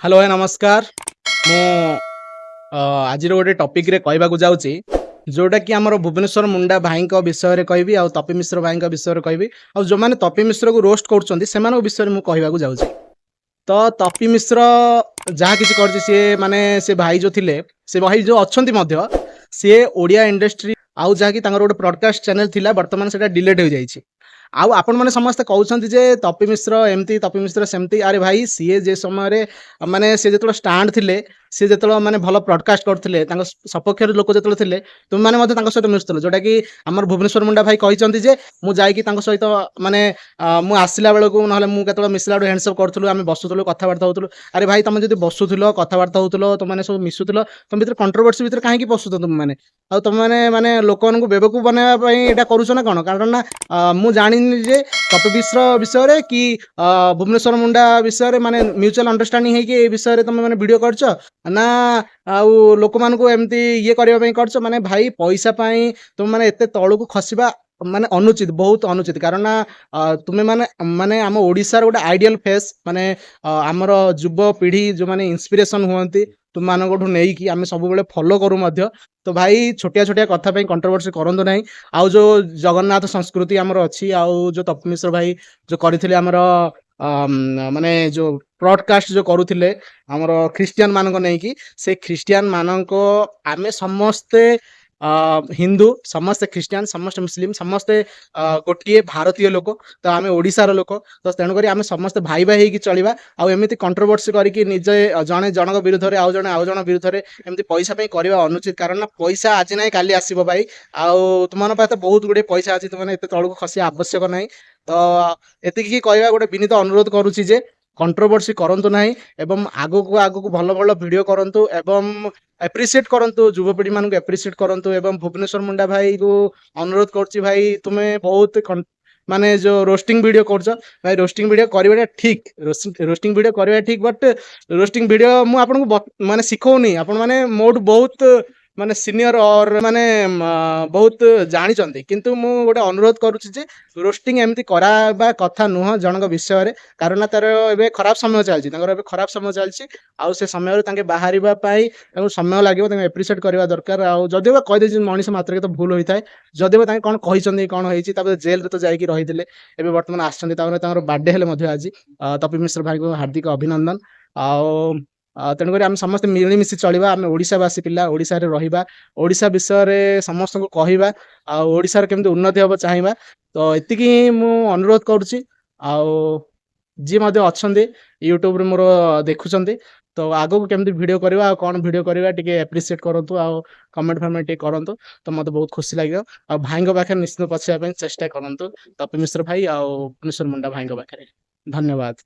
Hello ଭାଇ, ନମସ୍କାର। ମୁଁ ଆଜିର ଗୋଟେ ଟପିକରେ କହିବାକୁ ଯାଉଛି, ଯୋଉଟାକି ଆମର ଭୁବନେଶ୍ୱର ମୁଣ୍ଡା ଭାଇଙ୍କ ବିଷୟରେ କହିବି ଆଉ ତପି ମିଶ୍ର ଭାଇଙ୍କ ବିଷୟରେ କହିବି। ଆଉ ଯୋଉମାନେ ତପି ମିଶ୍ରକୁ ରୋଷ୍ଟ କରୁଛନ୍ତି, ସେମାନଙ୍କ ବିଷୟରେ ମୁଁ କହିବାକୁ ଯାଉଛି। ତ ତପି ମିଶ୍ର ଯାହା କିଛି କରିଛି, ସିଏ ମାନେ ସେ ଭାଇ ଯୋଉ ଥିଲେ, ସେ ଭାଇ ଯୋଉ ଅଛନ୍ତି ମଧ୍ୟ, ସିଏ ଓଡ଼ିଆ ଇଣ୍ଡଷ୍ଟ୍ରି ଆଉ ଯାହାକି ତାଙ୍କର ଗୋଟେ ବ୍ରଡକାଷ୍ଟ ଚ୍ୟାନେଲ ଥିଲା, ବର୍ତ୍ତମାନ ସେଟା ଡିଲେଟ୍ ହୋଇଯାଇଛି। ଆଉ ଆପଣମାନେ ସମସ୍ତେ କହୁଛନ୍ତି ଯେ ତପି ମିଶ୍ର ଏମିତି, ତପି ମିଶ୍ର ସେମିତି। ଆରେ ଭାଇ, ସିଏ ଯେ ସମୟରେ ମାନେ ସିଏ ଯେତେବେଳେ ଷ୍ଟାଣ୍ଡ ଥିଲେ, ସିଏ ଯେତେବେଳେ ମାନେ ଭଲ ବ୍ରଡକାଷ୍ଟ କରୁଥିଲେ, ତାଙ୍କ ସପକ୍ଷରେ ଲୋକ ଯେତେବେଳେ ଥିଲେ, ତୁମେମାନେ ମଧ୍ୟ ତାଙ୍କ ସହିତ ମିଶୁଥିଲ। ଯୋଉଟାକି ଆମର ଭୁବନେଶ୍ୱର ମୁଣ୍ଡା ଭାଇ କହିଛନ୍ତି ଯେ ମୁଁ ଯାଇକି ତାଙ୍କ ସହିତ ମାନେ ମୁଁ ଆସିଲା ବେଳକୁ, ନହେଲେ ମୁଁ କେତେବେଳେ ମିଶିଲା ବେଳକୁ ହ୍ୟାଣ୍ଡସେକ୍ କରୁଥିଲୁ, ଆମେ ବସୁଥିଲୁ, କଥାବାର୍ତ୍ତା ହଉଥିଲୁ। ଆରେ ଭାଇ, ତମେ ଯଦି ବସୁଥିଲ, କଥାବାର୍ତ୍ତା ହଉଥିଲ, ତମମାନେ ସବୁ ମିଶୁଥିଲ, ତମ ଭିତରେ କଣ୍ଟ୍ରୋଭର୍ସି ଭିତରେ କାହିଁକି ପଶୁଛ ତୁମେମାନେ? ଆଉ ତମେମାନେ ମାନେ ଲୋକମାନଙ୍କୁ ବେବକୁଫ ବନାଇବା ପାଇଁ ଏଇଟା କରୁଛ ନା କ'ଣ? କାରଣ ନା ମୁଁ ଜାଣିନି ଯେ ତପି ମିଶ୍ର ବିଷୟରେ କି ଭୁବନେଶ୍ୱର ମୁଣ୍ଡା ବିଷୟରେ ମାନେ ମ୍ୟୁଚୁଆଲ ଅଣ୍ଡରଷ୍ଟାଣ୍ଡିଂ ହେଇକି ଏଇ ବିଷୟରେ ତମେ ମାନେ ଭିଡ଼ିଓ କରିଛ ନା ଆଉ ଲୋକମାନଙ୍କୁ ଏମିତି ଇଏ କରିବା ପାଇଁ କରିଛ? ମାନେ ଭାଇ, ପଇସା ପାଇଁ ତୁମେ ଏତେ ତଳକୁ ଖସିବା ମାନେ ଅନୁଚିତ, ବହୁତ ଅନୁଚିତ। କାରଣ ନା ତୁମେ ମାନେ ମାନେ ଆମ ଓଡ଼ିଶାର ଗୋଟେ ଆଇଡିଆଲ ଫେସ୍, ମାନେ ଆମର ଯୁବପିଢ଼ି ଯୋଉମାନେ ଇନ୍ସପିରେସନ ହୁଅନ୍ତି ତୁମମାନଙ୍କଠୁ ନେଇକି, ଆମେ ସବୁବେଳେ ଫଲୋ କରୁ ମଧ୍ୟ। ତ ଭାଇ, ଛୋଟିଆ ଛୋଟିଆ କଥା ପାଇଁ କଣ୍ଟ୍ରୋଭର୍ସି କରନ୍ତୁ ନାହିଁ। ଆଉ ଯୋଉ ଜଗନ୍ନାଥ ସଂସ୍କୃତି ଆମର ଅଛି, ଆଉ ଯୋଉ ତପି ମିଶ୍ର ଭାଇ ଯୋଉ କରିଥିଲେ ଆମର ମାନେ ଯୋଉ ବ୍ରଡକାଷ୍ଟ ଯୋଉ କରୁଥିଲେ ଆମର ଖ୍ରୀଷ୍ଟିଆନ ମାନଙ୍କ ନେଇକି, ସେ ଖ୍ରୀଷ୍ଟିଆନ ମାନଙ୍କ, ଆମେ ସମସ୍ତେ ହିନ୍ଦୁ, ସମସ୍ତେ ଖ୍ରୀଷ୍ଟିଆନ, ସମସ୍ତେ ମୁସଲିମ, ସମସ୍ତେ ଗୋଟିଏ ଭାରତୀୟ ଲୋକ। ତ ଆମେ ଓଡ଼ିଶାର ଲୋକ, ତ ତେଣୁକରି ଆମେ ସମସ୍ତେ ଭାଇ ଭାଇ ହେଇକି ଚଳିବା। ଆଉ ଏମିତି କଣ୍ଟ୍ରୋଭର୍ସି କରିକି ନିଜେ ଜଣେ ଜଣଙ୍କ ବିରୁଦ୍ଧରେ, ଆଉ ଜଣେ ଆଉ ଜଣ ବିରୁଦ୍ଧରେ ଏମିତି ପଇସା ପାଇଁ କରିବା ଅନୁଚିତ। କାରଣ ନା ପଇସା ଆଜି ନାହିଁ କାଲି ଆସିବ ଭାଇ। ଆଉ ତୁମମାନଙ୍କ ପାଖରେ ତ ବହୁତ ଗୁଡ଼ିଏ ପଇସା ଅଛି, ତୁମେ ଏତେ ତଳକୁ ଖସିବା ଆବଶ୍ୟକ ନାହିଁ। ତ ଏତିକି କହିବା ଗୋଟେ ବିନୀତ ଅନୁରୋଧ କରୁଛି ଯେ କଣ୍ଟ୍ରୋଭର୍ସି କରନ୍ତୁ ନାହିଁ ଏବଂ ଆଗକୁ ଆଗକୁ ଭଲ ଭଲ ଭିଡ଼ିଓ କରନ୍ତୁ ଏବଂ ଆପ୍ରିସିଏଟ୍ କରନ୍ତୁ, ଯୁବପିଢ଼ି ମାନଙ୍କୁ ଆପ୍ରିସିଏଟ୍ କରନ୍ତୁ। ଏବଂ ଭୁବନେଶ୍ୱର ମୁଣ୍ଡା ଭାଇକୁ ଅନୁରୋଧ କରୁଛି, ଭାଇ, ତୁମେ ବହୁତ ମାନେ ଯୋଉ ରୋଷ୍ଟିଂ ଭିଡ଼ିଓ କରୁଛ, ଭାଇ, ରୋଷ୍ଟିଂ ଭିଡ଼ିଓ କରିବାଟା ଠିକ୍, ରୋଷ୍ଟିଂ ଭିଡ଼ିଓ କରିବା ଠିକ୍। ବଟ୍ ରୋଷ୍ଟିଂ ଭିଡ଼ିଓ ମୁଁ ଆପଣଙ୍କୁ ମାନେ ଶିଖଉନି, ଆପଣ ମାନେ ମୋଠୁ ବହୁତ ମାନେ ସିନିୟର ଅର୍ ମାନେ ବହୁତ ଜାଣିଛନ୍ତି। କିନ୍ତୁ ମୁଁ ଗୋଟେ ଅନୁରୋଧ କରୁଛି ଯେ ରୋଷ୍ଟିଂ ଏମିତି କରାଇବା କଥା ନୁହଁ ଜଣଙ୍କ ବିଷୟରେ। କାରଣ ନା ତାର ଏବେ ଖରାପ ସମୟ ଚାଲିଛି, ତାଙ୍କର ଏବେ ଖରାପ ସମୟ ଚାଲିଛି। ଆଉ ସେ ସମୟରୁ ତାଙ୍କେ ବାହାରିବା ପାଇଁ ତାଙ୍କୁ ସମୟ ଲାଗିବ। ତାଙ୍କୁ ଏପ୍ରିସିଏଟ୍ କରିବା ଦରକାର। ଆଉ ଯଦିଓ ବା କହିଦେଇଛି, ମଣିଷ ମାତ୍ରକେ ତ ଭୁଲ ହୋଇଥାଏ। ଯଦିଓ ବା ତାଙ୍କେ କ'ଣ କହିଛନ୍ତି, କ'ଣ ହେଇଛି, ତାପରେ ଜେଲରେ ତ ଯାଇକି ରହିଥିଲେ, ଏବେ ବର୍ତ୍ତମାନ ଆସିଛନ୍ତି। ତାପରେ ତାଙ୍କର ବାର୍ଥଡେ ହେଲେ ମଧ୍ୟ ଆଜି ତପି ମିଶ୍ର ଭାଇଙ୍କୁ ହାର୍ଦ୍ଦିକ ଅଭିନନ୍ଦନ। ଆଉ ତେଣୁକରି ଆମେ ସମସ୍ତେ ମିଳିମିଶି ଚଳିବା। ଆମେ ଓଡ଼ିଶାବାସୀ ପିଲା, ଓଡ଼ିଶାରେ ରହିବା, ଓଡ଼ିଶା ବିଷୟରେ ସମସ୍ତଙ୍କୁ କହିବା ଆଉ ଓଡ଼ିଶାର କେମିତି ଉନ୍ନତି ହେବ ଚାହିଁବା। ତ ଏତିକି ହିଁ ମୁଁ ଅନୁରୋଧ କରୁଛି। ଆଉ ଯିଏ ମଧ୍ୟ ଅଛନ୍ତି ୟୁଟ୍ୟୁବରେ ମୋର ଦେଖୁଛନ୍ତି, ତ ଆଗକୁ କେମିତି ଭିଡ଼ିଓ କରିବା ଆଉ କ'ଣ ଭିଡ଼ିଓ କରିବା ଟିକେ ଆପ୍ରିସିଏଟ୍ କରନ୍ତୁ ଆଉ କମେଣ୍ଟ ଫମେଣ୍ଟ ଟିକେ କରନ୍ତୁ, ତ ମୋତେ ବହୁତ ଖୁସି ଲାଗିବ। ଆଉ ଭାଇଙ୍କ ପାଖରେ ନିଶ୍ଚିତ ପହଞ୍ଚିବା ପାଇଁ ଚେଷ୍ଟା କରନ୍ତୁ, ତପି ମିଶ୍ର ଭାଇ ଆଉ ଭୁବନେଶ୍ୱର ମୁଣ୍ଡା ଭାଇଙ୍କ ପାଖରେ। ଧନ୍ୟବାଦ।